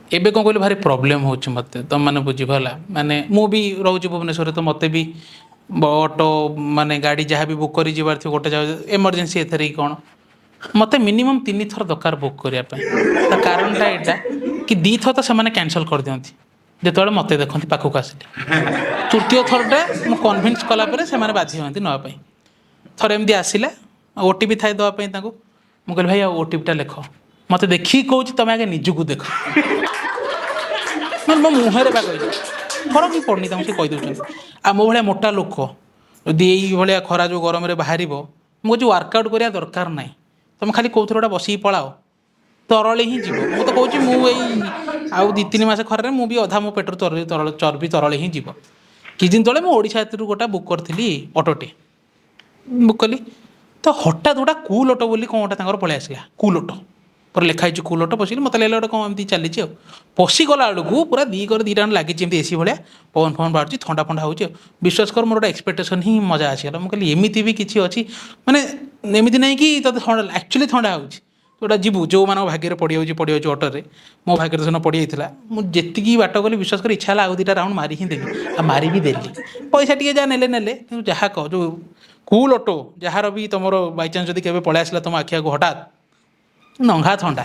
ଏବେ କ'ଣ କହିଲେ, ଭାରି ପ୍ରୋବ୍ଲେମ୍ ହେଉଛି ମୋତେ, ତୁମମାନେ ବୁଝିପାରିଲା। ମାନେ ମୁଁ ବି ରହୁଛି ଭୁବନେଶ୍ୱରରେ, ତ ମୋତେ ବି ଅଟୋ ମାନେ ଗାଡ଼ି ଯାହା ବି ବୁକ୍ କରି ଯିବାର ଥିବ ଗୋଟେ ଜାଗା ଏମର୍ଜେନ୍ସି ଏଥିରେ କି କ'ଣ, ମୋତେ ମିନିମମ୍ 3 ଥର ଦରକାର ବୁକ୍ କରିବା ପାଇଁ। ତା କାରଣଟା ଏଇଟା କି 2 ଥର ତ ସେମାନେ କ୍ୟାନସଲ୍ କରିଦିଅନ୍ତି ଯେତେବେଳେ ମୋତେ ଦେଖନ୍ତି ପାଖକୁ ଆସିଲେ। ତୃତୀୟ ଥରଟା ମୁଁ କନଭିନ୍ସ କଲା ପରେ ସେମାନେ ବାଧ୍ୟ ହୁଅନ୍ତି ନେବା ପାଇଁ। ଥରେ ଏମିତି ଆସିଲା, ଓଟିପି ଥାଏ ଦେବା ପାଇଁ ତାଙ୍କୁ। ମୁଁ କହିଲି, ଭାଇ, ଆଉ ଓଟିପିଟା ଲେଖ। ମୋତେ ଦେଖିକି କହୁଛି, ତମେ ଆଗେ ନିଜକୁ ଦେଖ। ମାନେ ମୋ ମୁହଁରେ ବା କହିଲି, ଫରକ ହିଁ ପଡ଼ୁନି ତାଙ୍କୁ, ସେ କହିଦେଉଛନ୍ତି। ଆଉ ମୋ ଭଳିଆ ମୋଟା ଲୋକ ଯଦି ଏଇଭଳିଆ ଖରା ଯେଉଁ ଗରମରେ ବାହାରିବ, ମୁଁ କହୁଛି ୱାର୍କଆଉଟ୍ କରିବା ଦରକାର ନାହିଁ। ତମେ ଖାଲି କେଉଁଥିରେ ଗୋଟେ ବସିକି ପଳାଅ, ତରଳି ହିଁ ଯିବ। ମୁଁ ତ କହୁଛି, ମୁଁ ଏଇ ଆଉ 2-3 ମାସ ଖରାରେ ମୁଁ ବି ଅଧା ମୋ ପେଟରୁ ତରଳି ତରଳ ଚର୍ବି ତରଳି ହିଁ ଯିବ। କିଛି ଦିନ ତଳେ ମୁଁ ଓଡ଼ିଶା ଏଥିରୁ ଗୋଟେ ବୁକ୍ କରିଥିଲି, ଅଟୋଟେ ବୁକ୍ କଲି। ତ ହଠାତ୍ ଗୋଟେ କୁଲ୍ ଅଟୋ ବୋଲି କ'ଣ ଗୋଟେ ତାଙ୍କର ପଳେଇ ଆସିଲା। କୁଲ୍ ଅଟୋ ପରେ ଲେଖା ହେଇଛି, କୁଲ୍ ଅଟୋ। ପଶିଲି, ମୋତେ ଲାଗିଲା ଗୋଟେ କ'ଣ ଏମିତି ଚାଲିଛି। ଆଉ ପଶିଗଲା ବେଳକୁ ପୁରା ଦି କର ଦୁଇଟା ଖଣ୍ଡେ ଲାଗିଛି ଏମିତି ଏସି ଭଳିଆ, ପବନ ଫବନ ବାହାରୁଛି, ଥଣ୍ଡା ଫଣ୍ଡା ହେଉଛି। ଆଉ ବିଶ୍ୱାସ କର, ମୋର ଗୋଟେ ଏକ୍ସପେକ୍ଟେସନ୍ ହିଁ ମଜା ଆସିଗଲା। ମୁଁ କହିଲି, ଏମିତି ବି କିଛି ଅଛି? ମାନେ ଏମିତି ନାହିଁ କି ତୋତେ ଥଣ୍ଡା, ଆକ୍ଚୁଆଲି ଥଣ୍ଡା ହେଉଛି। ଯୋଉଟା ଯିବୁ, ଯେଉଁମାନଙ୍କ ଭାଗ୍ୟରେ ପଡ଼ିଯାଉଛି ପଡ଼ିଯାଉଛି ଅଟୋରେ। ମୋ ଭାଗ୍ୟରେ ସେଦିନ ପଡ଼ିଯାଇଥିଲା। ମୁଁ ଯେତିକି ବାଟ ଗଲି, ବିଶ୍ୱାସ କରି ଇଚ୍ଛା ହେଲା ଆଉ 2ଟା ରାଉଣ୍ଡ ମାରି ହିଁ ଦେବି। ଆଉ ମାରି ବି ଦେଲି। ପଇସା ଟିକେ ଯାହା ନେଲେ ନେଲେ, କିନ୍ତୁ ଯାହା କହ, ଯେଉଁ କୁଲ୍ ଅଟୋ ଯାହାର ବି ତୁମର ବାଇଚାନ୍ସ ଯଦି କେବେ ପଳେଇ ଆସିଲା ତୁମ ଆଖି ଆଗକୁ ହଠାତ୍, ନଙ୍ଘା ଥଣ୍ଡା।